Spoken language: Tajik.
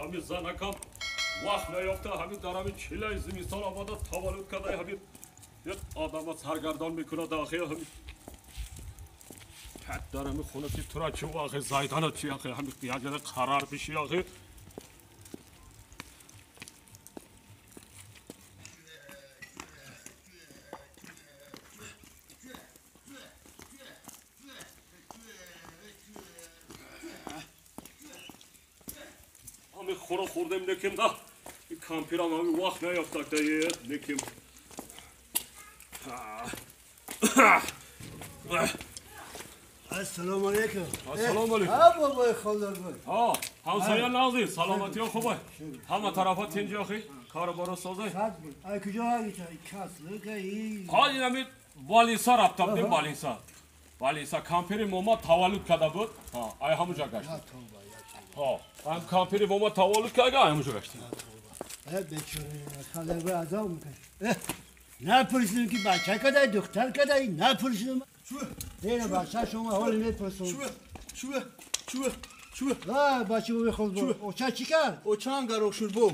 ҳамин занакам вақт наёфта, ҳамин дар ҳамин чилаи зимистон омада таваллуд карда, ҳамин як одама саргардон мекунад ахи. Ҳамин дар ҳамин хона ки тура чӣ ахи, зайдана чи ахи, ҳамин якҷода қарар биши ахи. Ҳамин хӯро хӯрдем, лекин да кампирам ҳамин вақт наёфтак да, лекин. Ассалому алайкум. Ассалому алайкум. Ҳа, бобои Холдорбой. Ҳа, ҳамсоя нағзи, саломатиё хубай. Ҳама тарафа тинҷи охи, кору боро созай. Ай куҷо ҳагита? Каслика и. Ҳа, ин ҳамин Балиса рафта будем, Балиса. Балиса кампири мома таваллуд карда буд. Ҳа, ай ҳамуҷа гашт. Ҳа, ҳам кампири мома таваллуд карда, ай ҳамуҷа гаштем. Э, бечора, Холдорбой азоб мекашад. Напурсидем ки бача кадай, духтар кадай, напурсидем. Ина бача шумо ҳоли мепурсум. Чӯ, чӯ, чӯ, чӯ. Ва бача бо мехост бо. Оча чӣ кард? Оча ангароқ шуд бо.